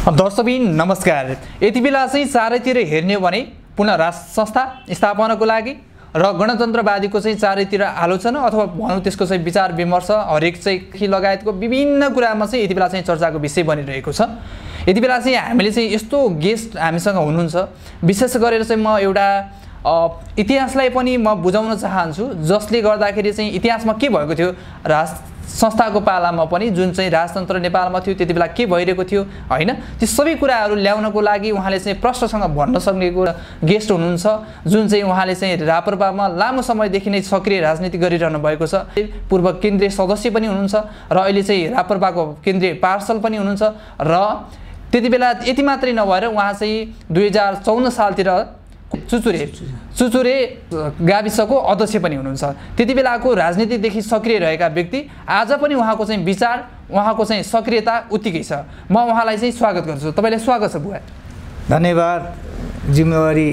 दर्शकबिन नमस्कार। यति बेला चाहिँ चारैतिर हेर्ने हो भने पुनः राष्ट्र संस्था स्थापनाको लागि र गणतन्त्रवादीको चाहिँ चारैतिर आलोचना अथवा भनौँ त्यसको चाहिँ विचार विमर्श हरेक चाहिँ लगायतको विभिन्न कुरामा चाहिँ यति बेला चाहिँ चर्चाको विषय बनिरहेको छ। यति बेला चाहिँ हामीले चाहिँ यस्तो गेस्ट हामीसँग हुनुहुन्छ, विशेष गरेर चाहिँ म एउटा इतिहासलाई पनि म बुझाउन चाहन्छु, जसले गर्दाखेरि चाहिँ इतिहासमा के भएको थियो, राष्ट्र संस्थाको पालामा पनि जुन चाहिँ राजतन्त्र नेपालमा थियो त्यति बेला के भइरहेको थियो हैन, ती सबै कुराहरू ल्याउनको लागि उहाँले चाहिँ प्रश्नसँग भन्न सक्ने गेस्ट हुनुहुन्छ, जुन चाहिँ उहाँले चाहिँ राप्रपामा लामो समयदेखि नै सक्रिय राजनीति गरिरहनु भएको छ। पूर्व केन्द्रीय सदस्य पनि हुनुहुन्छ र अहिले चाहिँ राप्रपाको केन्द्रीय पार्षद पनि हुनुहुन्छ र त्यति बेला यति मात्रै नभएर उहाँ चाहिँ 2054 सालतिर चुचुरे गाविसको अध्यक्ष पनि हुनुहुन्छ। त्यति बेलाको राजनीतिदेखि सक्रिय रहेका व्यक्ति आज पनि उहाँको चाहिँ विचार, उहाँको चाहिँ सक्रियता उत्तिकै छ। म उहाँलाई चाहिँ स्वागत गर्छु। तपाईँलाई स्वागत छ बुवा। धन्यवाद। जिम्मेवारी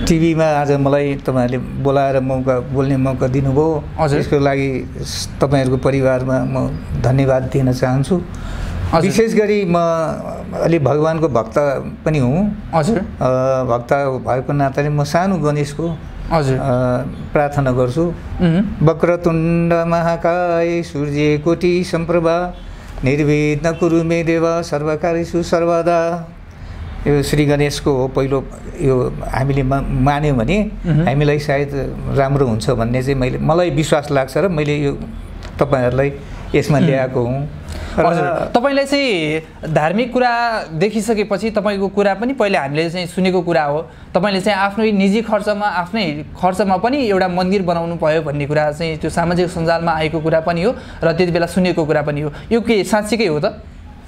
टिभीमा आज मलाई तपाईँहरूले बोलाएर बोल्ने मौका दिनुभयो, यसको लागि तपाईँहरूको परिवारमा म धन्यवाद दिन चाहन्छु। विशेष गरी म अलि भगवानको भक्त पनि हुँ। हजुर। भक्त भएको नाताले म सानो गणेशको प्रार्थना गर्छु। वक्रतुण्ड महाकाय सूर्यकोटि सम्प्रभा निर्विघ्न कुरु मे देव सर्वकार्येषु सर्वदा। यो श्री गणेशको हो। पहिलो यो हामीले मान्यौँ भने हामीलाई सायद राम्रो हुन्छ भन्ने चाहिँ मलाई विश्वास लाग्छ र मैले यो तपाईँहरूलाई यसमा ल्याएको हुँ। हजुर, तपाईँलाई चाहिँ धार्मिक कुरा देखिसकेपछि तपाईँको कुरा पनि पहिले हामीले चाहिँ सुनेको कुरा हो। तपाईँले चाहिँ आफ्नै निजी खर्चमा पनि एउटा मन्दिर बनाउनु भयो भन्ने कुरा चाहिँ त्यो सामाजिक सञ्जालमा आएको कुरा पनि हो र त्यति बेला सुनेको कुरा पनि हो। यो के साँच्चीकै हो त?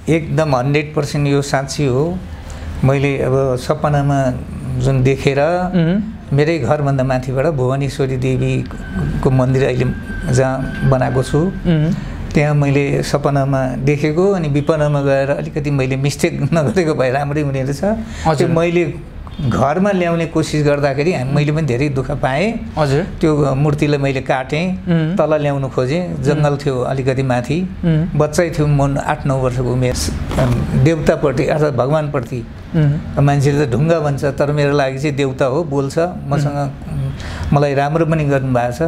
एकदम 100% यो साँच्ची हो। मैले अब सपनामा जुन देखेर मेरै घरभन्दा माथिबाट भुवनेश्वरी देवीको मन्दिर अहिले जहाँ बनाएको छु त्यहाँ मैले सपनामा देखेको अनि विपनामा गएर अलिकति मैले मिस्टेक नगरेको भए राम्रै हुने रहेछ। त्यो मैले घरमा ल्याउने कोसिस गर्दाखेरि मैले पनि धेरै दुःख पाएँ। हजुर। त्यो मूर्तिलाई मैले काटेँ, तल ल्याउनु खोजेँ, जङ्गल थियो अलिकति माथि, बच्चै थियो, म 8-9 वर्षको उमेर। देवतापट्टि अर्थात् भगवान्प्रति मान्छेले त ढुङ्गा भन्छ, तर मेरो लागि चाहिँ देवता हो, बोल्छ मसँग, मलाई राम्रो पनि गर्नुभएको छ।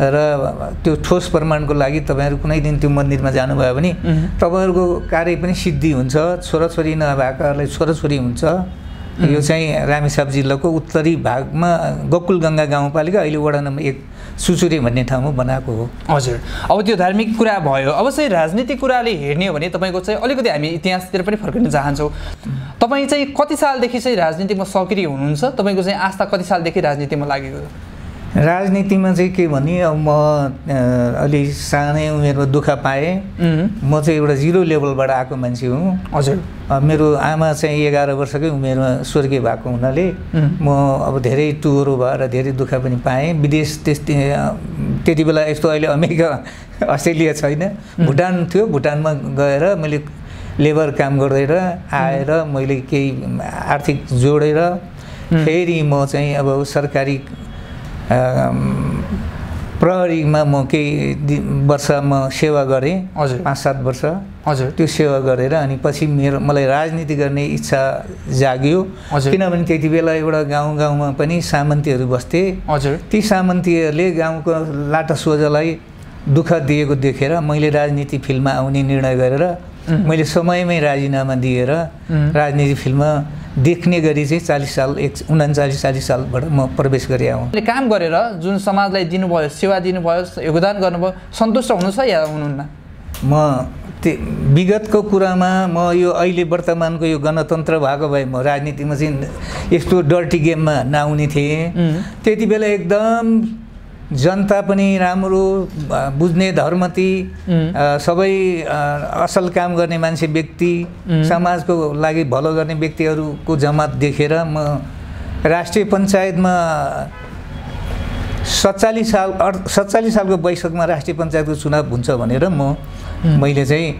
र त्यो ठोस प्रमाणको लागि तपाईँहरू कुनै दिन त्यो मन्दिरमा जानुभयो भने तपाईँहरूको कार्य पनि सिद्धि हुन्छ। छोराछोरी नभएकाहरूलाई छोराछोरी हुन्छ। यो चाहिँ रामेछाप जिल्लाको उत्तरी भागमा गोकुल गङ्गा गाउँपालिका अहिले वडा नम्बर 1 सुचुरे भन्ने ठाउँमा बनाएको हो। हजुर। अब त्यो धार्मिक कुरा भयो, अब चाहिँ राजनीतिक कुराले हेर्ने हो भने तपाईँको चाहिँ अलिकति हामी इतिहासतिर पनि फर्किन चाहन्छौँ। तपाईँ चाहिँ कति सालदेखि चाहिँ राजनीतिमा सक्रिय हुनुहुन्छ? तपाईँको चाहिँ आस्था कति सालदेखि राजनीतिमा लागेको? राजनीतिमा चाहिँ के भने अब म अलि सानै उमेरमा दुःख पाएँ। म चाहिँ एउटा 0 लेभलबाट आएको मान्छे हुँ। हजुर। मेरो आमा चाहिँ 11 वर्षकै उमेरमा स्वर्गीय भएको हुनाले म अब धेरै टुरहरू भएर धेरै दुःख पनि पाएँ। विदेश त्यति बेला यस्तो अहिले अमेरिका अस्ट्रेलिया छैन, भुटान थियो। भुटानमा गएर मैले लेबर काम गरेर आएर मैले केही आर्थिक जोडेर फेरि म चाहिँ अब सरकारी प्रहरीमा म केही वर्ष म सेवा गरेँ। हजुर। 5-7 वर्ष। हजुर। त्यो सेवा गरेर अनि पछि मलाई राजनीति गर्ने इच्छा जाग्यो। किनभने त्यति बेला एउटा गाउँमा पनि सामन्तीहरू बस्थे। हजुर। ती सामन्तीहरूले गाउँको लाटा सोझालाई दुःख दिएको देखेर मैले राजनीति फिल्डमा आउने निर्णय गरेर मैले समयमै राजीनामा दिएर राजनीति फिल्डमा देख्ने गरी चाहिँ 39-40 सालबाट म प्रवेश गरेँ हुँ। काम गरेर जुन समाजलाई दिनुभयो, सेवा दिनुभयो, योगदान गर्नुभयो, सन्तुष्ट हुनुहुन्छ या हुनुहुन्न? म विगतको कुरामा म यो अहिले वर्तमानको यो गणतन्त्र भएको भए म राजनीतिमा चाहिँ यस्तो डर्टी गेममा नआउने थिएँ। त्यति बेला एकदम जनता पनि राम्रो बुझ्ने, धर्मती, सबै असल काम गर्ने मान्छे व्यक्ति, समाजको लागि भलो गर्ने व्यक्तिहरूको जमात देखेर म राष्ट्रिय पञ्चायतमा 47 सालको वैशाखमा राष्ट्रिय पञ्चायतको चुनाव हुन्छ भनेर मैले चाहिँ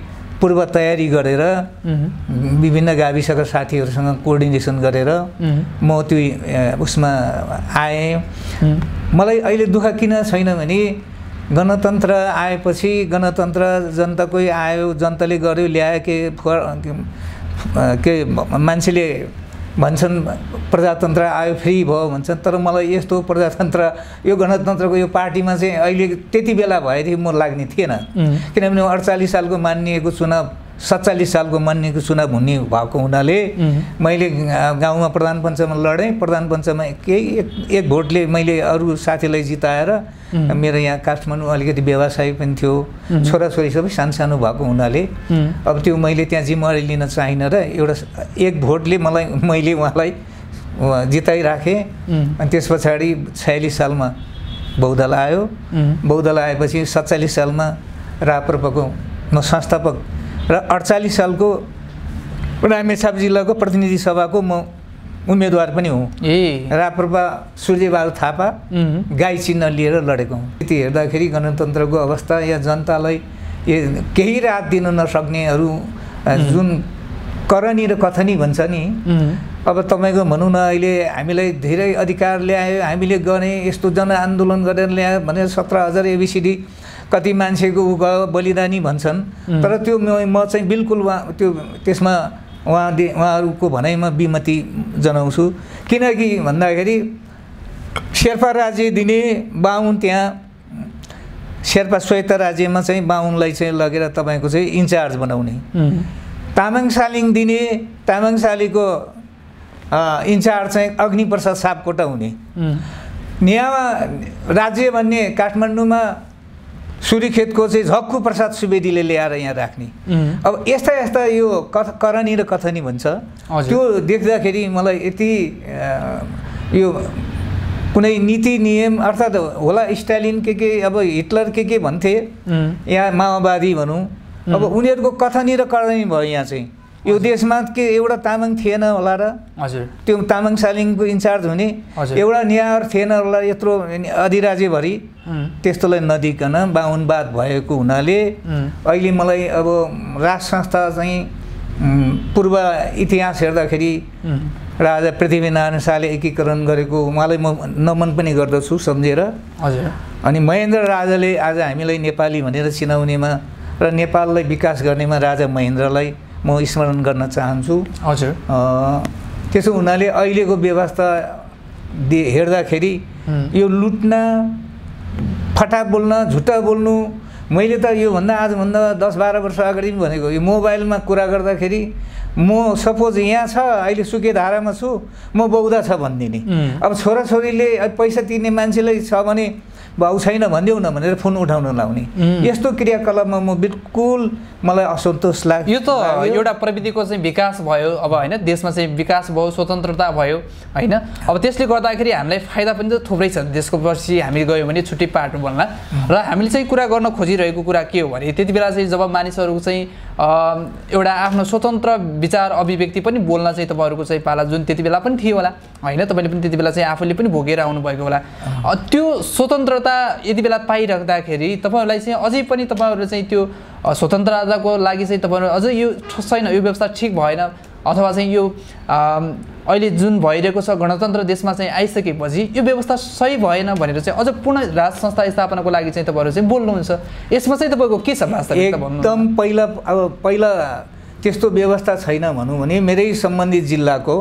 पूर्व तयारी गरेर विभिन्न गाविसका साथीहरूसँग कोअर्डिनेसन गरेर म त्यो उसमा आएँ। मलाई अहिले दुःख किन छैन भने गणतन्त्र आएपछि गणतन्त्र जनताकै आयो, जनताले गर्यो, ल्यायो के मान्छेले भन्छन् प्रजातन्त्र आयो फ्री भयो भन्छन्, तर मलाई यस्तो प्रजातन्त्र यो गणतन्त्रको यो पार्टीमा चाहिँ अहिले त्यति बेला भएदेखि म लाग्ने थिएन। किनभने 48 सालको मानिएको चुनाव 47 सालको मानिएको चुनाव हुने भएको हुनाले मैले गाउँमा प्रधान पञ्चमा लडेँ। प्रधान पञ्चमा एक भोटले मैले अरू साथीलाई जिताएर मेरो यहाँ काठमाडौँ अलिकति व्यवसाय पनि थियो, छोराछोरी सबै सानो भएको हुनाले अब त्यो मैले त्यहाँ जिम्मेवारी लिन चाहिनँ र एउटा एक भोटले मैले उहाँलाई जिताइराखेँ। अनि त्यस पछाडि 46 सालमा बहुदल आयो। बहुदल आएपछि 47 सालमा राप्रपाको म संस्थापक र 48 सालको रामेछाप जिल्लाको प्रतिनिधि सभाको म उम्मेदवार पनि हुँ। राप्रपा सूर्यबहादुर थापा गाई चिन्ह लिएर लडेको हुँ। त्यति हेर्दाखेरि गणतन्त्रको अवस्था या जनतालाई केही राहत दिन नसक्नेहरू जुन करनी र कथनी भन्छ नि, अब तपाईँको भनौँ न अहिले हामीलाई धेरै अधिकार ल्यायो, हामीले गर्ने यस्तो जनआन्दोलन गरेर ल्यायो भनेर 17,000 ABCD कति मान्छेको गयो बलिदानी भन्छन्, तर त्यो म चाहिँ बिल्कुल त्यसमा उहाँहरूको भनाइमा विमति जनाउँछु। किनकि भन्दाखेरि शेर्पा राज्य दिने बाहुन, त्यहाँ शेर्पा स्वायत्त राज्यमा चाहिँ बाहुनलाई चाहिँ लगेर तपाईँको चाहिँ इन्चार्ज बनाउने, तामाङ सालिङ दिने तामाङ सालीको इन्चार्ज चाहिँ अग्निप्रसाद सापकोटा हुने, यहाँ राज्य भन्ने काठमाडौँमा सुरीखेतको चाहिँ झक्कु प्रसाद सुवेदीले ल्याएर यहाँ राख्ने। अब यस्ता यो करनी र कथनी भन्छ, त्यो देख्दाखेरि मलाई यति यो कुनै नीति नियम अर्थात् होला स्टालिन के अब हिटलर के भन्थे यहाँ माओवादी भनौँ, अब उनीहरूको कथनी र करनी भयो। यहाँ चाहिँ यो देशमा के एउटा तामाङ थिएन होला र त्यो तामाङ सालिङको इन्चार्ज हुने एउटा न्यायर थिएन होला यत्रो अधिराज्यभरि, त्यस्तोलाई नदिकन बाहुनवाद भएको हुनाले अहिले मलाई अब राज संस्था चाहिँ पूर्व इतिहास हेर्दाखेरि राजा पृथ्वीनारायण शाहले एकीकरण गरेको उहाँलाई म नमन पनि गर्दछु सम्झेर। अनि महेन्द्र राजाले आज हामीलाई नेपाली भनेर चिनाउनेमा र नेपाललाई विकास गर्नेमा राजा महेन्द्रलाई म स्मरण गर्न चाहन्छु। त्यसो हुनाले अहिलेको व्यवस्था हेर्दाखेरि यो लुट्न, फटा बोल्न, झुट्टा बोल्नु, मैले त योभन्दा आजभन्दा 10-12 वर्ष अगाडि पनि भनेको, यो मोबाइलमा कुरा गर्दाखेरि म सपोज यहाँ छ अहिले सुकेधारामा छु, म बौद्ध छ भनिदिने। अब छोराछोरीले पैसा तिर्ने मान्छेलाई छ भने भाउ छैन भनिदेऊ न भनेर फोन उठाउन लाउने, यस्तो क्रियाकलापमा म बिल्कुल मलाई असन्तोष लाग्यो। यो त एउटा प्रविधिको चाहिँ विकास भयो अब होइन, देशमा चाहिँ विकास भयो, स्वतन्त्रता भयो होइन। अब त्यसले गर्दाखेरि हामीलाई फाइदा पनि त थुप्रै छ। देशको पछि हामी गयौँ भने छुट्टी पार्नु बोल्ला र हामीले चाहिँ कुरा गर्न खोजिरहेको कुरा के हो भने त्यति बेला चाहिँ जब मानिसहरू चाहिँ एउटा आफ्नो स्वतन्त्र विचार अभिव्यक्ति पनि बोल्न चाहिँ तपाईँहरूको चाहिँ पाला जुन त्यति बेला पनि थियो होला होइन, तपाईँले पनि त्यति बेला चाहिँ आफूले पनि भोगेर आउनुभएको होला। त्यो स्वतन्त्रता यति बेला पाइराख्दाखेरि तपाईँहरूलाई चाहिँ अझै पनि तपाईँहरू चाहिँ त्यो स्वतन्त्रताको लागि चाहिँ तपाईँहरू अझै यो छैन, यो व्यवस्था ठिक भएन अथवा चाहिँ यो अहिले जुन भइरहेको छ गणतन्त्र देशमा चाहिँ आइसकेपछि यो व्यवस्था सही भएन भनेर चाहिँ अझ पूर्ण राज संस्था स्थापनाको लागि चाहिँ तपाईँहरू चाहिँ बोल्नुहुन्छ, यसमा चाहिँ तपाईँको के छ वास्तविकता भन्नु? एकदम पहिला त्यस्तो व्यवस्था छैन भनौँ भने मेरै सम्बन्धित जिल्लाको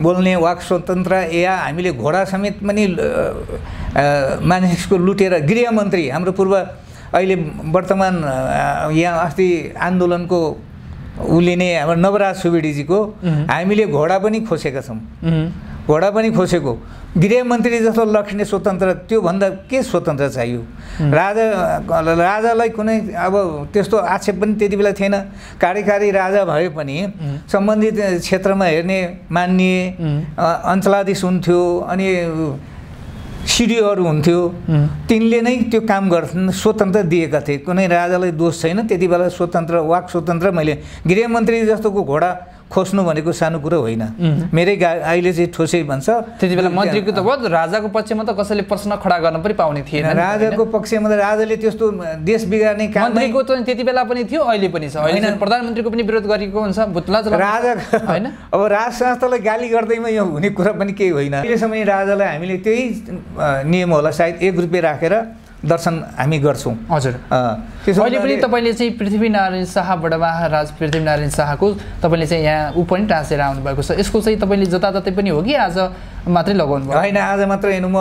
बोल्ने वाक स्वतन्त्र या हामीले घोडा समेत पनि मानिसको लुटेर गृहमन्त्री हाम्रो पूर्व अहिले वर्तमान यहाँ अस्ति आन्दोलनको उलिने हाम्रो नवराज सुवेदीजीको हामीले घोडा पनि खोसेका छौँ, घोडा पनि खोसेको गृहमन्त्री जस्तो लक्ष्य स्वतन्त्र, त्योभन्दा के स्वतन्त्र चाहियो? राजालाई कुनै अब त्यस्तो आक्षेप पनि त्यति बेला थिएन। कार्यकारी राजा भए पनि सम्बन्धित क्षेत्रमा हेर्ने मान्ने अञ्चलाधीश हुन्थ्यो अनि सिडिओहरू हुन्थ्यो, तिनले नै त्यो काम गर्छन्, स्वतन्त्र दिएका थिए। कुनै राजालाई दोष छैन त्यति बेला, स्वतन्त्र वाक स्वतन्त्र। मैले गृहमन्त्री जस्तोको घोडा खोज्नु भनेको सानो कुरो होइन। मेरै अहिले चाहिँ ठोसै भन्छ त्यति बेला मन्त्रीको त भयो, राजाको पक्षमा त कसैले प्रश्न खडा गर्न पनि पाउने थिएन। राजाको पक्षमा त राजाले त्यस्तो देश बिगार्ने काम, मन्त्रीको त त्यति बेला पनि थियो, अहिले पनि छ। अहिले प्रधानमन्त्रीको पनि विरोध गरेको हुन्छ भुत्ला राजा होइन। अब राज संस्थालाई गाली गर्दैमा यो हुने कुरा पनि केही होइन। अहिलेसम्म राजालाई हामीले त्यही नियम होला सायद 1 रुपियाँ राखेर दर्शन हामी गर्छौँ। हजुर। अहिले पनि तपाईँले चाहिँ पृथ्वीनारायण शाह बडबाहा राज पृथ्वीनारायण शाहको तपाईँले चाहिँ यहाँ ऊ पनि टाँसेर आउनुभएको छ, यसको चाहिँ तपाईँले जताततै पनि हो कि आज मात्रै लगाउनु भयो? होइन, आज मात्र हेर्नु, म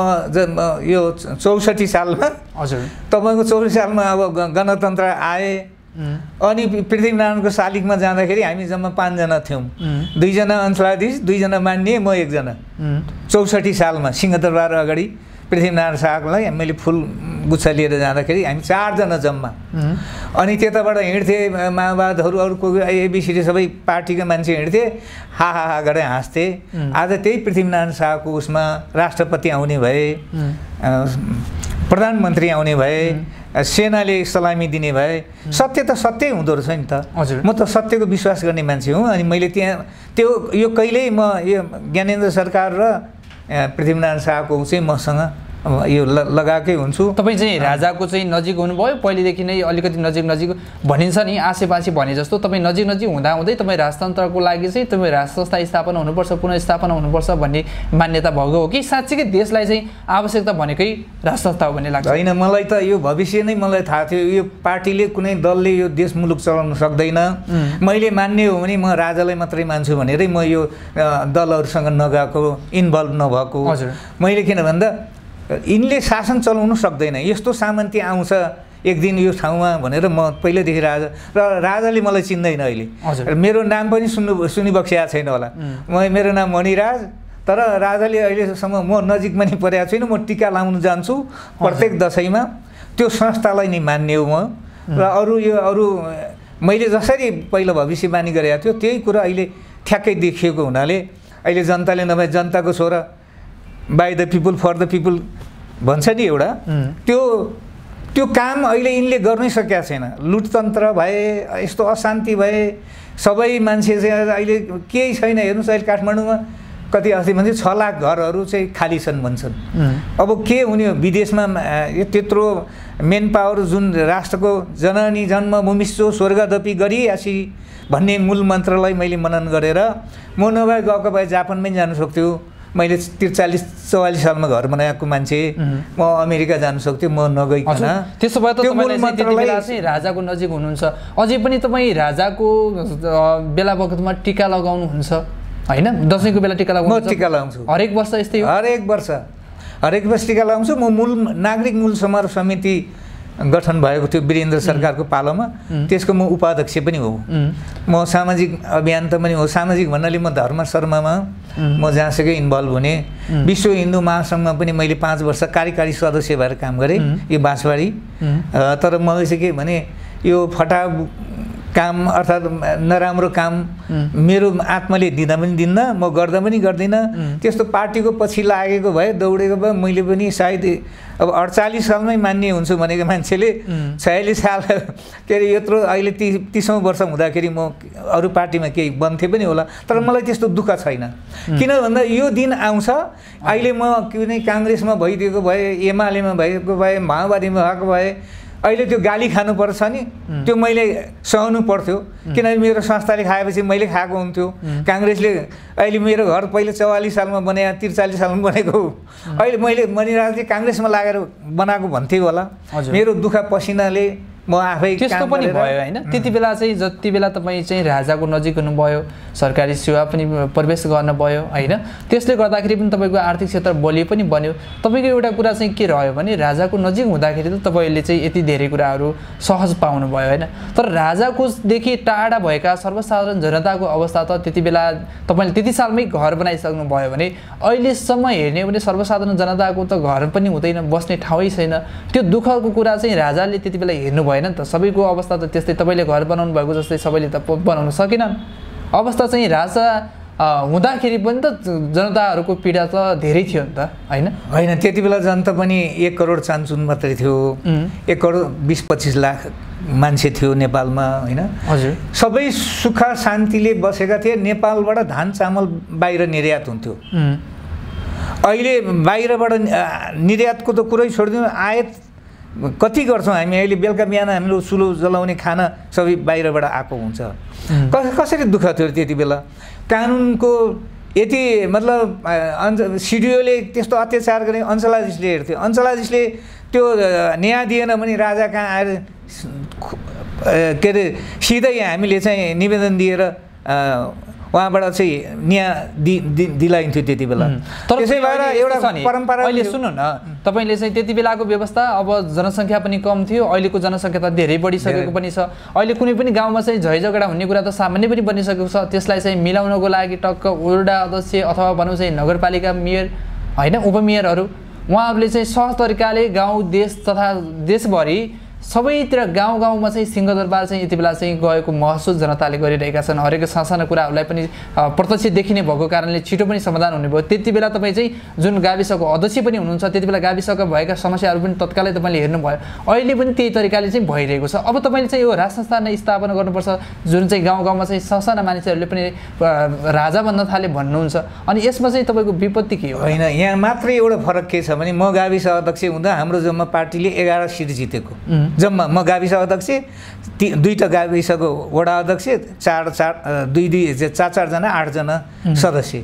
यो 64 सालमा, हजुर, तपाईँको 64 सालमा अब गणतन्त्र आए अनि पृथ्वीनारायणको शालिगमा जाँदाखेरि हामी जम्मा 5 जना थियौँ, 2 जना अञ्चलाधीश, 2 जना मान्य, म 1 जना। 64 सालमा सिंहदरबार अगाडि पृथ्वीनारायण शाहलाई मैले फुल गुच्छा लिएर जाँदाखेरि हामी 4 जना जम्मा। अनि त्यताबाट हिँड्थे माओवादहरू, अरू कोही एबिसिडी सबै पार्टीका मान्छे हिँड्थे, हा हा हा गरेर हाँस्थे। आज त्यही पृथ्वीनारायण शाहको उसमा राष्ट्रपति आउने भए, प्रधानमन्त्री आउने भए, सेनाले सलामी दिने भए। सत्य त सत्यै हुँदो रहेछ नि त। म त सत्यको विश्वास गर्ने मान्छे हुँ। अनि मैले त्यहाँ यो कहिल्यै म यो ज्ञानेन्द्र सरकार र पृथ्वीनारायण शाहको चाहिँ मसँग यो लगाएकै हुन्छु। तपाईँ चाहिँ राजाको चाहिँ नजिक हुनुभयो, पहिलेदेखि नै अलिकति नजिक भनिन्छ नि, आसेपासे भने जस्तो तपाईँ नजिक हुँदाहुँदै तपाईँ राजतन्त्रको लागि चाहिँ तपाईँ राज संस्था स्थापना हुनुपर्छ, पुनर्स्थापना हुनुपर्छ भन्ने मान्यता भएको हो कि साँच्चीकै देशलाई चाहिँ आवश्यकता भनेकै राज संस्था हो भन्ने लाग्छ? होइन, मलाई त यो भविष्य नै मलाई थाहा थियो, यो पार्टीले कुनै दलले यो देश मुलुक चलाउन सक्दैन। मैले मान्ने हो भने म राजालाई मात्रै मान्छु भनेरै म यो दलहरूसँग नगएको, इन्भल्भ नभएको। मैले किन भन्दा यिनले शासन चलाउनु सक्दैन, यस्तो सामन्ती आउँछ एक दिन यो ठाउँमा भनेर म पहिल्यैदेखि राजा, र राजाले मलाई चिन्दैन अहिले। मेरो नाम पनि सुनिबक्सिया छैन होला। मेरो नाम मणिराज, तर राजाले अहिलेसम्म म नजिक पनि परेको छैन। म टिका लाउनु जान्छु प्रत्येक दसैँमा, त्यो संस्थालाई नै मान्ने हो म। र अरू मैले जसरी पहिला भविष्यवाणी गरेको थियो त्यही कुरा अहिले ठ्याक्कै देखिएको हुनाले अहिले जनताले नभए जनताको छोरा, by the people for the people भन्छ नि एउटा, त्यो काम अहिले यिनले गर्नै सकेका छैन। लुटतन्त्र भए, यस्तो अशान्ति भए, सबै मान्छे चाहिँ अहिले केही छैन। हेर्नुहोस् अहिले काठमाडौँमा कति अस्ति भन्छ 6 लाख घरहरू चाहिँ खाली छन् भन्छन्। अब के हुने हो, विदेशमा त्यत्रो मेन पावर जुन राष्ट्रको जननी जन्मभूमिश्चो स्वर्गदपि गरिआसी भन्ने मूल मन्त्रलाई मैले मनन गरेर म नभए गएको भए जापानमै जानु सक्थ्यो। मैले 43-44 सालमा घर बनाएको मान्छे, म अमेरिका जानु सक्थ्यो, म नगइकन। त्यसो भए त तपाईँले त्यति बेला चाहिँ राजाको नजिक हुनुहुन्छ, अझै पनि तपाईँ राजाको बेला बखतमा टिका लगाउनुहुन्छ होइन? दसैँको बेला टिका लगाउनुहुन्छ? म टिका लगाउँछु, हरेक वर्ष यस्तै हो? हरेक वर्ष टिका लगाउँछु। म नागरिक मूल समारोह समिति गठन भएको थियो वीरेन्द्र सरकारको पालोमा, त्यसको म उपाध्यक्ष पनि हो। म सामाजिक अभियान त पनि हो। सामाजिक भन्नाले म धर्म शर्मामा म जहाँसुकै इन्भल्भ हुने। विश्व हिन्दू महासङ्घमा पनि मैले 5 वर्ष कार्यकारी सदस्य भएर काम गरेँ, यो बाँसबारी। तर मलाई चाहिँ के भने यो फटा काम अर्थात् नराम्रो काम मेरो आत्माले दिँदा पनि दिन्न, म गर्दा पनि गर्दिनँ। त्यस्तो पार्टीको पछि लागेको भए, दौडेको भए मैले पनि सायद अब 48 सालमै मान्ने हुन्छु भनेको मान्छेले 46 साल के अरे यत्रो अहिले 30औं वर्ष हुँदाखेरि म अरू पार्टीमा केही बन्थे पनि होला। तर मलाई त्यस्तो दुःख छैन, किन भन्दा यो दिन आउँछ। अहिले म कुनै काङ्ग्रेसमा भइदिएको भए, एमालेमा भएको भए, माओवादीमा भएको भए, अहिले त्यो गाली खानुपर्छ नि, त्यो मैले सहनु पर्थ्यो। किनभने मेरो संस्थाले खाएपछि मैले खाएको हुन्थ्यो। काङ्ग्रेसले अहिले मेरो घर पहिले 44 सालमा बनाए, 43 सालमा बनेको, अहिले मैले मणिराजले काङ्ग्रेसमा लागेर बनाएको भन्थे होला। मेरो दुःख पसिनाले म आफै त्यस्तो पनि भयो होइन? त्यति बेला चाहिँ जति बेला तपाईँ चाहिँ राजाको नजिक हुनुभयो, सरकारी सेवा पनि प्रवेश गर्नुभयो होइन, त्यसले गर्दाखेरि पनि तपाईँको आर्थिक क्षेत्र बलियो पनि बन्यो। तपाईँको एउटा कुरा चाहिँ के रह्यो भने राजाको नजिक हुँदाखेरि त तपाईँले चाहिँ यति धेरै कुराहरू सहज पाउनुभयो होइन, तर राजाकोदेखि टाढा भएका सर्वसाधारण जनताको अवस्था त त्यति बेला तपाईँले त्यति सालमै घर बनाइसक्नु भयो भने अहिलेसम्म हेर्ने भने सर्वसाधारण जनताको त घर पनि हुँदैन, बस्ने ठाउँै छैन। त्यो दुःखको कुरा चाहिँ राजाले त्यति बेला हेर्नु भएन नि त। सबैको अवस्था त त्यस्तै, तपाईँले घर बनाउनु भएको जस्तै सबैले त बनाउन सकेनन्। अवस्था चाहिँ राजा हुँदाखेरि पनि त जनताहरूको पीडा त धेरै थियो नि त होइन? होइन, त्यति बेला जनता पनि 1 करोड चान्चुन मात्रै थियो। 1 करोड 20-25 लाख मान्छे थियो नेपालमा होइन? हजुर। सबै सुख शान्तिले बसेका थिए। नेपालबाट धान चामल बाहिर निर्यात हुन्थ्यो। अहिले बाहिरबाट निर्यातको त कुरै छोडिदिनु, आयात कति गर्छौँ हामी? अहिले बेलुका बिहान हामीले चुलो जलाउने खाना सबै बाहिरबाट आएको हुन्छ। कसरी दुःख थियो त्यति बेला? कानुनको यति मतलब सिडिओले त्यस्तो अत्याचार गरे, अञ्चलाधीशले हेर्थ्यो। अञ्चलाधीशले त्यो न्याय दिएन भने राजा कहाँ आएर के अरे सिधै हामीले चाहिँ निवेदन दिएर उहाँबाट चाहिँ न्याय दिलाइन्थ्यो त्यति बेला। त्यसै भएर एउटा परम्परा अहिले सुन्नु न, तपाईँले चाहिँ त्यति बेलाको व्यवस्था, अब जनसङ्ख्या पनि कम थियो, अहिलेको जनसङ्ख्या त धेरै बढिसकेको पनि छ। अहिले कुनै पनि गाउँमा चाहिँ झैझगडा हुने कुरा त सामान्य पनि बनिसकेको छ। त्यसलाई चाहिँ मिलाउनको लागि टक्क वडा अध्यक्ष अथवा भनौँ चाहिँ नगरपालिका मेयर होइन उपमेयरहरू उहाँहरूले चाहिँ सहज तरिकाले गाउँ देश तथा देशभरि सबैतिर गाउँ गाउँमा चाहिँ सिंहदरबार चाहिँ यति बेला चाहिँ गएको महसुस जनताले गरिरहेका छन्। हरेक सासाना कुराहरूलाई पनि प्रत्यक्ष देखिने भएको कारणले छिटो पनि समाधान हुने भयो। त्यति बेला तपाईँ चाहिँ जुन गाविसको अध्यक्ष पनि हुनुहुन्छ, त्यति बेला गाविसका भएका समस्याहरू पनि तत्कालै तपाईँले हेर्नुभयो। अहिले पनि त्यही तरिकाले चाहिँ भइरहेको छ। अब तपाईँले चाहिँ यो राज संस्था नै स्थापना गर्नुपर्छ, जुन चाहिँ गाउँ गाउँमा चाहिँ ससाना मानिसहरूले पनि राजा बन्न थाले भन्नुहुन्छ। अनि यसमा चाहिँ तपाईँको विपत्ति के हो? होइन, यहाँ मात्रै एउटा फरक के छ भने म गाविस अध्यक्ष हुँदा हाम्रो जम्मा पार्टीले 11 सिट जितेको जम्मा। म गाविस अध्यक्ष, दुईटा गाविसको वडा अध्यक्ष, 4-4जना 8जना सदस्य।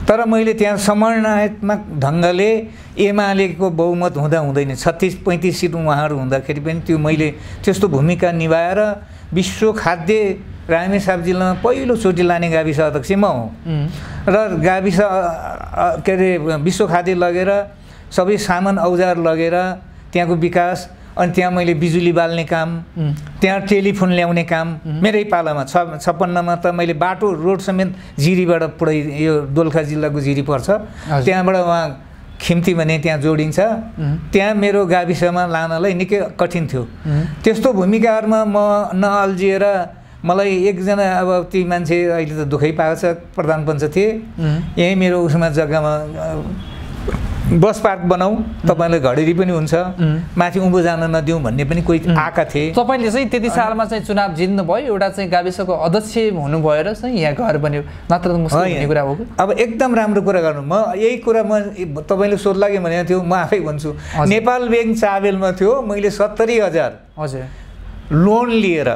तर मैले त्यहाँ समन्वयात्मक ढङ्गले एमालेको बहुमत हुँदा हुँदैन 36-35 सिट उहाँहरू हुँदाखेरि पनि त्यो मैले त्यस्तो भूमिका निभाएर विश्व खाद्य रामेछाप जिल्लामा पहिलोचोटि लाने गाविस अध्यक्ष म हुँ। र गाविस के अरे विश्व खाद्य लगेर सबै सामान औजार लगेर त्यहाँको विकास, अनि त्यहाँ मैले बिजुली बाल्ने काम, त्यहाँ टेलिफोन ल्याउने काम मेरै पालामा 56मा त मैले बाटो रोड समेत जिरीबाट पुरै यो दोलखा जिल्लाको जिरी पर्छ, त्यहाँबाट उहाँ खिम्ती भने त्यहाँ जोडिन्छ, त्यहाँ मेरो गाविसमा लानलाई निकै कठिन थियो। त्यस्तो भूमिकाहरूमा म नअल्झिएर मलाई एकजना अब ती मान्छे अहिले त दुःखै पाएको छ, प्रधान पञ्च थिए, यहीँ मेरो उसमा जग्गामा बस पार्क बनाऊ, तपाईँलाई घडेरी पनि हुन्छ, माथि उँभो जान नदिउँ भन्ने पनि कोही आएका थिए। तपाईँले चाहिँ त्यति सालमा चाहिँ चुनाव जित्नुभयो, एउटा चाहिँ गाविसको अध्यक्ष हुनुभयो र चाहिँ यहाँ घर बन्यो, नत्र त मुस्किल हुने कुरा हो। अब एकदम राम्रो कुरा गर्नु। म यही कुरा म तपाईँले सोध्ला कि भनेको थियो, म आफै भन्छु। नेपाल ब्याङ्क चाबेलमा थियो, मैले 70,000 हजुर लोन लिएर,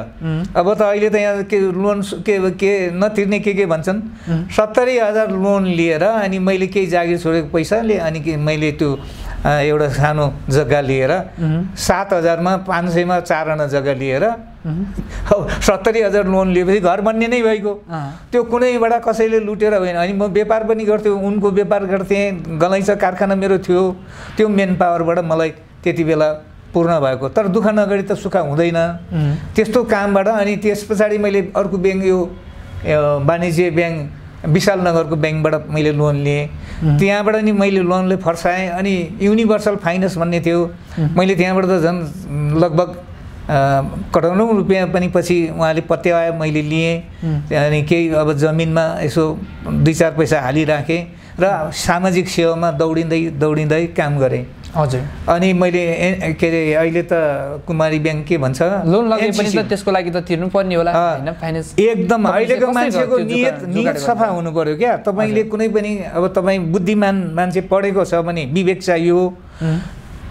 अब त अहिले त यहाँ के लोन के नतिर्ने के भन्छन्, 70,000 लोन लिएर अनि मैले केही जागिर छोडेको पैसाले अनि मैले त्यो एउटा सानो जग्गा लिएर 7,000मा 500मा 4 आना जग्गा लिएर 70,000 लोन लिएपछि घर बन्ने नै भइगयो। त्यो कुनैबाट कसैले लुटेर होइन। अनि म व्यापार पनि गर्थेँ, उनको व्यापार गर्थेँ, गलैँचा कारखाना मेरो थियो, त्यो मेन पावरबाट मलाई त्यति बेला पूर्ण भएको। तर दुःख नगरी त सुख हुँदैन त्यस्तो कामबाट। अनि त्यस पछाडि मैले अर्को ब्याङ्क यो वाणिज्य ब्याङ्क विशालनगरको ब्याङ्कबाट मैले लोन लिएँ, त्यहाँबाट नि मैले लोनले फर्साएँ। अनि युनिभर्सल फाइनेन्स भन्ने थियो, मैले त्यहाँबाट त झन् लगभग करोडौँ रुपियाँ पनि पछि उहाँले पत्याए मैले लिएँ। अनि केही अब जमिनमा यसो 2-4 पैसा हालिराखेँ र सामाजिक सेवामा दौडिँदै काम गरेँ। हजुर। अनि मैले के अरे अहिले त कुमारी ब्याङ्क के भन्छ, लोन लगे पनि त त्यसको लागि त तिर्नु पर्ने होला हैन, फाइनान्स एकदम अहिलेको मान्छेको नियत सफा हुनु पर्यो क्या। तपाईँले कुनै पनि अब तपाईँ बुद्धिमान मान्छे पढेको छ भने विवेक चाहियो।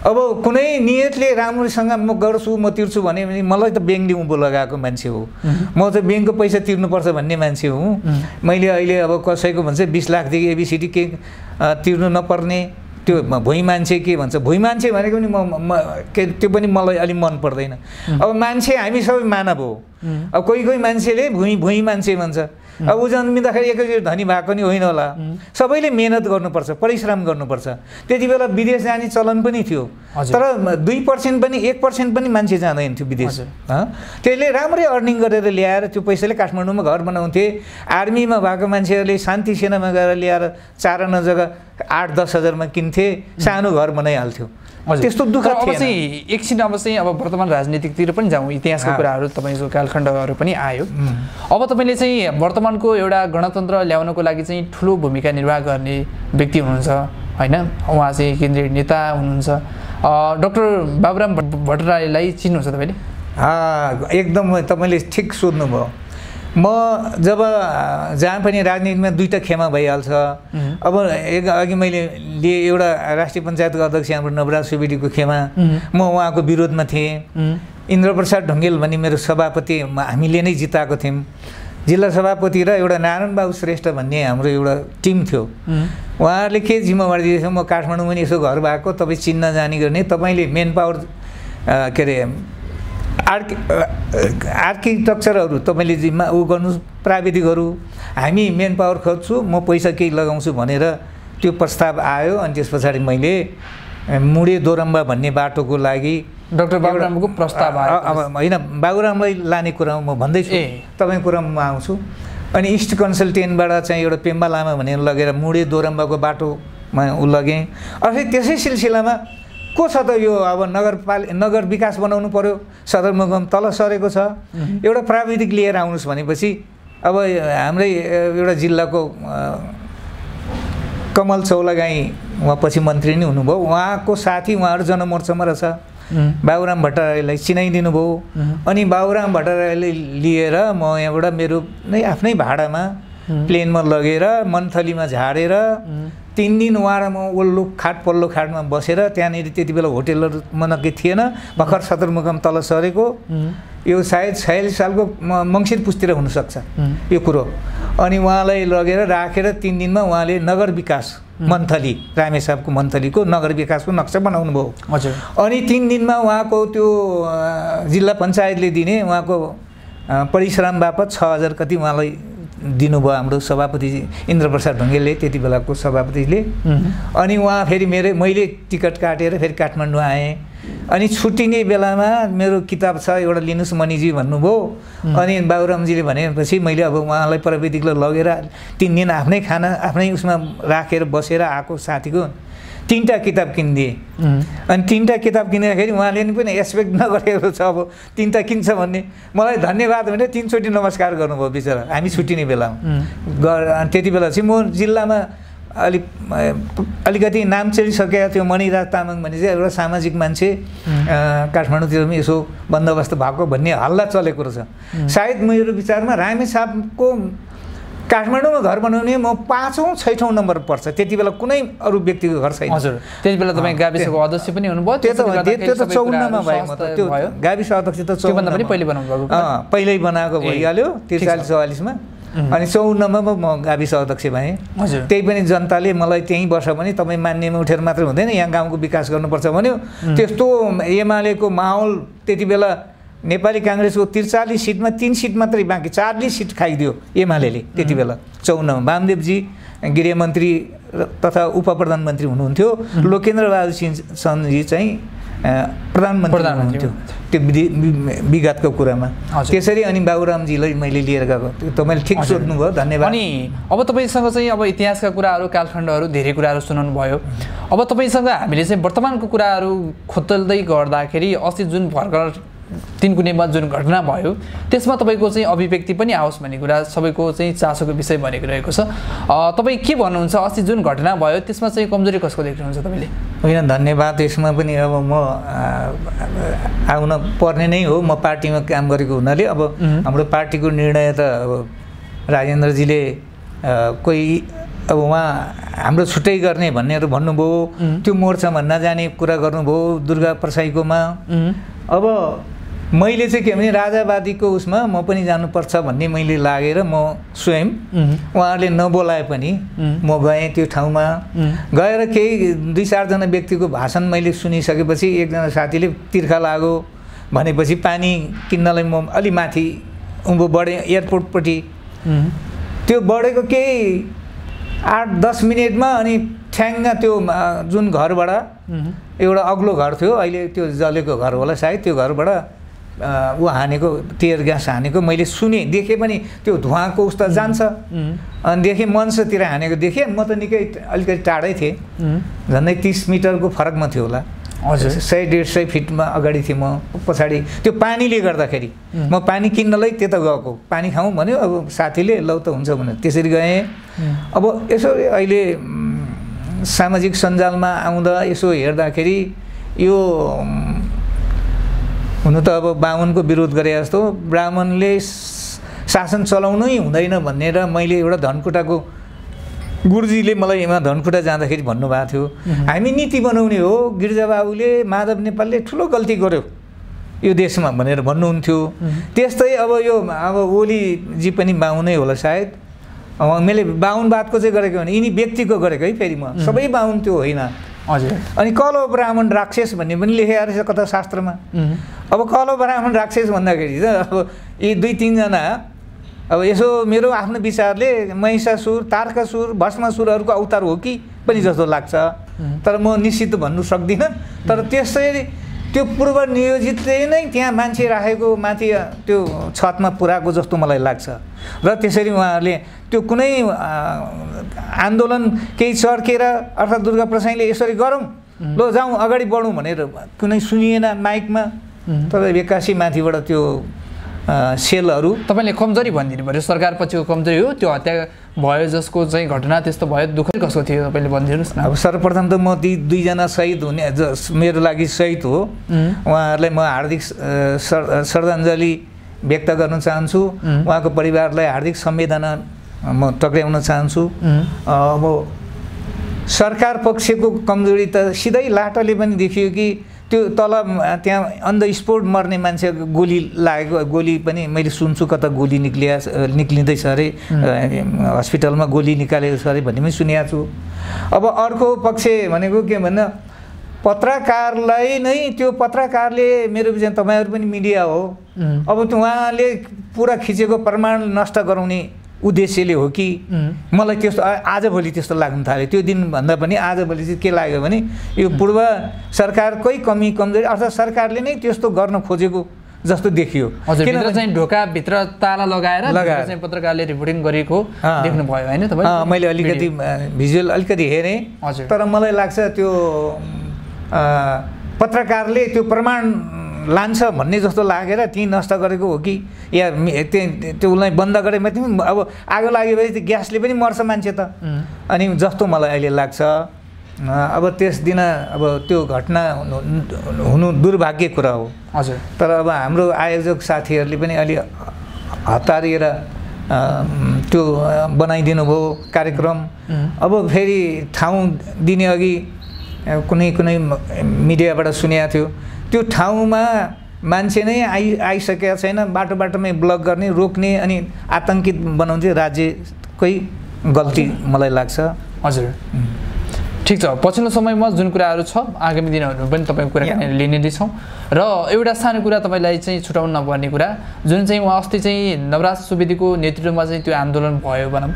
अब कुनै नियतले राम्रोसँग म गर्छु म तिर्छु भने मलाई त ब्याङ्कले उँभो लगाएको मान्छे हो, म त ब्याङ्कको पैसा तिर्नुपर्छ भन्ने मान्छे हुँ। मैले अहिले अब कसैको भन्छ 20 लाखदेखि एबिसिडी के तिर्नु नपर्ने, त्यो भुइँ मान्छे के भन्छ, भुइँ मान्छे भनेको पनि त्यो पनि मलाई अलिक मन पर्दैन। अब मान्छे हामी सबै मानव हो। अब कोही मान्छेले भुइँ मान्छे भन्छ। अब ऊ जन्मिँदाखेरि एकैचोटि धनी भएको नि होइन होला, सबैले मेहनत गर्नुपर्छ, परिश्रम गर्नुपर्छ। त्यति बेला विदेश जाने चलन पनि थियो, तर 2% पनि 1% पनि मान्छे जाँदैन थियो विदेश। त्यसले राम्रै अर्निङ गरेर ल्याएर त्यो पैसाले काठमाडौँमा घर बनाउँथे। आर्मीमा भएको मान्छेहरूले शान्ति सेनामा गएर ल्याएर 4 आना जग्गा 8-10 हजारमा किन्थे, सानो घर बनाइहाल्थ्यो। त्यस्तो दुःख थिएन। चाहिँ एकछिन अब चाहिँ अब वर्तमान राजनीतिकतिर पनि जाउँ, इतिहासको कुराहरू तपाईँको कालखण्डहरू पनि आयो। अब तपाईँले चाहिँ वर्तमानको एउटा गणतन्त्र ल्याउनको लागि चाहिँ ठुलो भूमिका निर्वाह गर्ने व्यक्ति हुनुहुन्छ होइन, उहाँ चाहिँ केन्द्रीय नेता हुनुहुन्छ। डाक्टर बाबुराम भट्टराईलाई चिन्नुहुन्छ तपाईँले? एकदम तपाईँले ठिक सोध्नुभयो। म जब जहाँ पनि राजनीतिमा 2टा खेमा भइहाल्छ। अब अघि मैले लिए एउटा राष्ट्रिय पञ्चायतको अध्यक्ष हाम्रो नवराज सुवेदीको खेमा, म उहाँको विरोधमा थिएँ। इन्द्रप्रसाद ढुङ्गेल भन्ने मेरो सभापति हामीले नै जिताएको थियौँ। जिल्ला सभापति र एउटा नारायण बाबु श्रेष्ठ भन्ने हाम्रो एउटा टिम थियो। उहाँहरूले के जिम्मेवारी दिएछ, म काठमाडौँ पनि यसो घर भएको, तपाईँ चिन्न जानी गर्ने, तपाईँले मेन पावर के अरे आर्किटेक्चरहरू तपाईँले जिम्मा ऊ गर्नु, प्राविधिकहरू, हामी मेन पावर खोज्छु, म पैसा केही लगाउँछु भनेर त्यो प्रस्ताव आयो। अनि त्यस पछाडि मैले मुडे दोरम्बा भन्ने बाटोको लागि डाक्टर बाबुरामको प्रस्ताव आयो। अब होइन, बाबुरामलाई लाने कुरामा म भन्दैछु, तपाईँको कुरामा म आउँछु। अनि इस्ट कन्सल्टेन्टबाट चाहिँ एउटा पेम्बा लामा भनेर लगेर मुडे दोरम्बाको बाटोमा ऊ लगेँ। अझै त्यसै सिलसिलामा को छ त यो अब नगर विकास बनाउनु पर्यो, सदरमुकाम तल सरेको छ, एउटा प्राविधिक लिएर आउनुहोस् भनेपछि अब हाम्रै एउटा जिल्लाको कमल चौलागाई उहाँ पछि मन्त्री नै हुनुभयो, उहाँको साथी उहाँहरू जनमोर्चामा रहेछ, बाबुराम भट्टराईलाई चिनाइदिनु भयो। अनि बाबुराम भट्टराईले लिएर म यहाँबाट मेरो नै आफ्नै भाडामा प्लेनमा लगेर मन्थलीमा झारेर 3 दिन उहाँ र म पल्लो खाटमा बसेर त्यहाँनिर त्यति बेला होटेलहरू मनकै थिएन, भर्खर सदरमुकाम तल सरेको, यो सायद 46 सालको मङ्सिर पुसतिर हुनसक्छ यो कुरो। अनि उहाँलाई लगेर राखेर 3 दिनमा उहाँले नगर विकास मन्थली, रामेसाबको मन्थलीको नगर विकासको नक्सा बनाउनु भयो। हजुर। अनि 3 दिनमा उहाँको त्यो जिल्ला पञ्चायतले दिने उहाँको परिश्रम बापत 6000 कति उहाँलाई दिनुभयो हाम्रो सभापति इन्द्रप्रसाद ढुङ्गेलले, त्यति बेलाको सभापतिले। अनि उहाँ फेरि मैले टिकट काटेर फेरि काठमाडौँ आएँ। अनि छुट्टिने बेलामा मेरो किताब छ एउटा लिनुहोस् मणिजी भन्नुभयो। अनि बाबुरामजीले भनेपछि मैले अब उहाँलाई प्रविधिकलाई लगेर 3 दिन आफ्नै खाना आफ्नै उसमा राखेर बसेर आएको साथीको 3टा किताब किनिदिएँ। अनि 3टा किताब किन्दाखेरि उहाँले पनि एक्सपेक्ट नगरेको छ अब 3टा किन्छ भन्ने। मलाई धन्यवाद भने 3 चोटि नमस्कार गर्नुभयो बिचरा हामी छुट्टिने बेलामा। त्यति बेला चाहिँ म जिल्लामा अलिकति नाम चलिसकेको थियो। मणिराज तामाङ भन्ने चाहिँ एउटा सामाजिक मान्छे, काठमाडौँतिर पनि यसो बन्दोबस्त भएको भन्ने हल्ला चलेको रहेछ। सायद मेरो विचारमा रामेछापको काठमाडौँमा घर बनाउने म 5औं 6औं नम्बर पर्छ। त्यति बेला कुनै अरू व्यक्तिको घर छैन। हजुर। त्यति बेला तपाईँ गाविसको अध्यक्ष पनि हुनुभयो। त्यो त 54मा भयो। म त त्यो गाविस अध्यक्ष त 54 पनि पहिले बनाउनु भएको। पहिल्यै बनाएको भइहाल्यो 43-44मा। अनि 54मा म गाविस अध्यक्ष भएँ। हजुर। त्यही पनि जनताले मलाई त्यहीँ वर्ष पनि तपाईँ मान्नेमा उठेर मात्र हुँदैन, यहाँ गाउँको विकास गर्नुपर्छ भन्यो। त्यस्तो एमालेको माहौल त्यति बेला नेपाली काङ्ग्रेसको 43 सिटमा 3 सिट मात्रै बाँकी, 40 सिट खाइदियो एमाले त्यति बेला 54मा। वामदेवजी गृहमन्त्री तथा उपप्रधानमन्त्री हुनुहुन्थ्यो, लोकेन्द्र बहादुर सिंहजी चाहिँ प्रधानमन्त्री हुनुहुन्थ्यो त्यो विगतको कुरामा। त्यसरी अनि बाबुरामजीलाई मैले लिएर गएको। तपाईँले ठिक सोध्नुभयो, धन्यवाद। अनि अब तपाईँसँग चाहिँ अब इतिहासका कुराहरू, कालखण्डहरू, धेरै कुराहरू सुनाउनु भयो। अब तपाईँसँग हामीले चाहिँ वर्तमानको कुराहरू खोतल्दै गर्दाखेरि अस्ति जुन भर्खर तिनकुनेमा जुन घटना भयो त्यसमा तपाईँको चाहिँ अभिव्यक्ति पनि आओस् भन्ने कुरा सबैको चाहिँ चासोको विषय बनेको रहेको छ। तपाईँ के भन्नुहुन्छ, अस्ति जुन घटना भयो त्यसमा चाहिँ कमजोरी कसको देख्नुहुन्छ तपाईँले? होइन, धन्यवाद। यसमा पनि अब म आउन पर्ने नै हो। म पार्टीमा काम गरेको हुनाले अब हाम्रो पार्टीको निर्णय त अब राजेन्द्रजीले कोही अब उहाँ हाम्रो छुट्टै गर्ने भन्नेहरू भन्नुभयो, त्यो मोर्चामा नजाने कुरा गर्नुभयो दुर्गा प्रसाईकोमा। अब मैले चाहिँ के भने राजावादीको उसमा म पनि जानुपर्छ भन्ने मैले लागेर म स्वयं उहाँहरूले नबोलाए पनि म गएँ त्यो ठाउँमा। गएर केही 2-4 जना व्यक्तिको भाषण मैले सुनिसकेपछि एकजना साथीले तिर्खा लाग्यो भनेपछि पानी किन्नलाई म अलि माथि उँभो बढेँ एयरपोर्टपट्टि। त्यो बढेको केही 8-10 मिनटमा अनि ठ्याङ्ग त्यो जुन घरबाट एउटा अग्लो घर थियो, अहिले त्यो जलेको घर होला सायद, त्यो घरबाट ऊ हानेको टियर ग्यास हानेको मैले सुनेँ, देखेँ पनि। त्यो धुवाँको उस्ता जान्छ अनि देखेँ मञ्चतिर हानेको देखेँ। म त निकै अलिकति टाढै थिएँ, झन्डै 30 मिटरको फरकमा थियो होला। हजुर। 100-150 फिटमा अगाडि थिएँ म। पछाडि त्यो पानीले गर्दाखेरि म पानी किन्नलाई त्यता गएको, पानी खाउँ भन्यो। अब साथीले लौ त हुन्छ भनेर त्यसरी गएँ। अब यसो अहिले सामाजिक सञ्जालमा आउँदा यसो हेर्दाखेरि यो हुनु त अब बाहुनको विरोध गरे जस्तो, ब्राह्मणले शासन चलाउनै हुँदैन भनेर मैले एउटा धनकुटाको गुरुजीले मलाई यहाँ धनकुटा जाँदाखेरि भन्नुभएको थियो, हामी नीति बनाउने हो। गिरिजाबाबुले, माधव नेपालले ठुलो गल्ती गर्यो यो देशमा भनेर भन्नुहुन्थ्यो। त्यस्तै अब ओलीजी पनि बाहुनै होला सायद। मैले बाहुनवादको चाहिँ गरेको भने यिनी व्यक्तिको गरेको है, फेरि म सबै बाहुन त्यो होइन। हजुर। अनि कलो ब्राह्मण राक्षस भन्ने पनि लेखेको रहेछ कथा शास्त्रमा। अब कलो ब्राह्मण राक्षस भन्दाखेरि चाहिँ अब यी 2-3 जना अब यसो मेरो आफ्नो विचारले महिषासुर, तारकासुर, भस्मासुरहरूको अवतार हो कि पनि जस्तो लाग्छ। तर म निश्चित भन्नु सक्दिनँ। तर त्यसरी त्यो पूर्व नियोजितले नै त्यहाँ मान्छे राखेको माथि त्यो छतमा पुऱ्याएको जस्तो मलाई लाग्छ। र त्यसरी उहाँहरूले त्यो कुनै आन्दोलन केही चर्केर अर्थात् दुर्गा प्रसाईले यसरी गरौँ, ल जाउँ अगाडि बढौँ भनेर कुनै सुनिएन माइकमा। तर 81 माथिबाट त्यो सेलहरू तपाईँले कमजोरी भनिदिनु पऱ्यो, सरकार पछिको कमजोरी हो त्यो हत्या भयो जसको चाहिँ घटना त्यस्तो भयो, दुःख कसको थियो तपाईँले भनिदिनुहोस् न। अब सर्वप्रथम त म ती 2 जना शहीद हुने मेरो लागि शहीद हो, उहाँहरूलाई म हार्दिक श्रद्धाञ्जली व्यक्त गर्न चाहन्छु। उहाँको परिवारलाई हार्दिक संवेदना म टक्राउन चाहन्छु। अब सरकार पक्षको कमजोरी त सिधै लाटोले पनि देखियो कि त्यो तल त्यहाँ अन द स्पोट मर्ने मान्छे गोली लागेको, गोली पनि मैले सुन्छु कता गोली निक्लिँदैछ अरे, हस्पिटलमा गोली निकालेको छ अरे भन्ने पनि सुनेको छु। अब अर्को पक्ष भनेको के भन्दा पत्रकारलाई नै त्यो पत्रकारले मेरो विचार तपाईँहरू पनि मिडिया हो, अब उहाँले पुरा खिचेको प्रमाण नष्ट गराउने उद्देश्यले हो कि मलाई त्यस्तो आजभोलि त्यस्तो लाग्न थाल्यो। त्यो दिनभन्दा पनि आजभोलि चाहिँ के लाग्यो भने यो पूर्व सरकारकै कमी कमजोरी अर्थात् सरकारले नै त्यस्तो गर्न खोजेको जस्तो देखियो। किन चाहिँ ढोकाभित्र ताला लगाएर चाहिँ पत्रकारले रिपोर्टिङ गरेको देख्नुभयो होइन तपाईँ? मैले अलिकति भिजुअल अलिकति हेरेँ, तर मलाई लाग्छ त्यो पत्रकारले त्यो प्रमाण लान्छ भन्ने जस्तो लागेर ती नष्ट गरेको हो कि या त्यो उसलाई बन्द गरे मात्रै अब आगो लागेपछि त्यो ग्यासले पनि मर्छ मान्छे त, अनि जस्तो मलाई अहिले लाग्छ। अब त्यस दिन अब त्यो घटना हुनु दुर्भाग्य कुरा हो। हजुर। तर अब हाम्रो आयोजक साथीहरूले पनि अलि हतारिएर त्यो बनाइदिनु भयो कार्यक्रम। अब फेरि ठाउँ दिने अघि कुनै मिडियाबाट सुनेको थियो त्यो ठाउँमा मान्छे नै आइसकेका छैन, बाटोमै ब्लक गर्ने, रोक्ने अनि आतङ्कित बनाउँथे राज्यकै गल्ती मलाई लाग्छ। हजुर ठिक छ। पछिल्लो समयमा जुन कुराहरू छ आगामी दिनहरूमा पनि तपाईँको कुराकानी लिने नै छौँ। र एउटा सानो कुरा तपाईँलाई चाहिँ छुटाउनु नपर्ने कुरा, जुन चाहिँ उहाँ अस्ति चाहिँ नवराज सुवेदीको नेतृत्वमा चाहिँ त्यो आन्दोलन भयो भनौँ,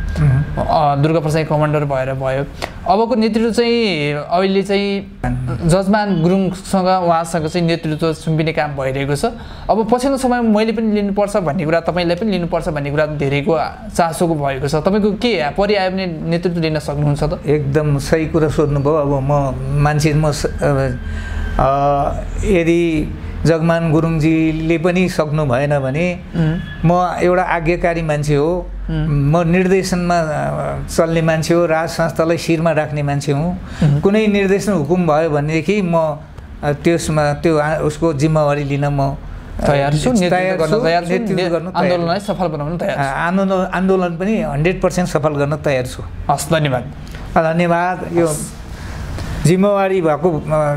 दुर्गा प्रसाई कमान्डर भएर भयो। अबको नेतृत्व चाहिँ अहिले चाहिँ जजमान गुरुङसँग उहाँसँग चाहिँ नेतृत्व सुम्पिने काम भइरहेको छ। अब पछिल्लो समयमा मैले पनि लिनुपर्छ भन्ने कुरा, तपाईँलाई पनि लिनुपर्छ भन्ने कुरा धेरैको चासोको भएको छ। तपाईँको के परिआयो भने नेतृत्व लिन सक्नुहुन्छ त? एकदम सही कुरा सोध्नुभयो। अब यदि जगमान गुरुङजीले पनि सक्नु भएन भने म एउटा आज्ञाकारी मान्छे हो, म निर्देशनमा चल्ने मान्छे हो, राज संस्थालाई शिरमा राख्ने मान्छे हुँ। कुनै निर्देशन हुकुम भयो भनेदेखि म त्यसमा त्यो उसको जिम्मेवारी लिन म तयार छु, आन्दोलनलाई सफल बनाउन तयार छु। आन्दोलन पनि 100% सफल गर्न तयार छु। हस्, धन्यवाद। धन्यवाद। यो जिम्मेवारी भएको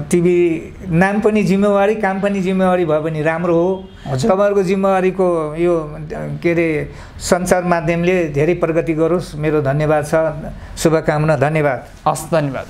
टिभी नाम पनि जिम्मेवारी, काम पनि जिम्मेवारी भयो भने राम्रो हो। तपाईँहरूको जिम्मेवारीको यो के अरे सञ्चार माध्यमले धेरै प्रगति गरोस्। मेरो धन्यवाद छ, शुभकामना। धन्यवाद। हस्, धन्यवाद।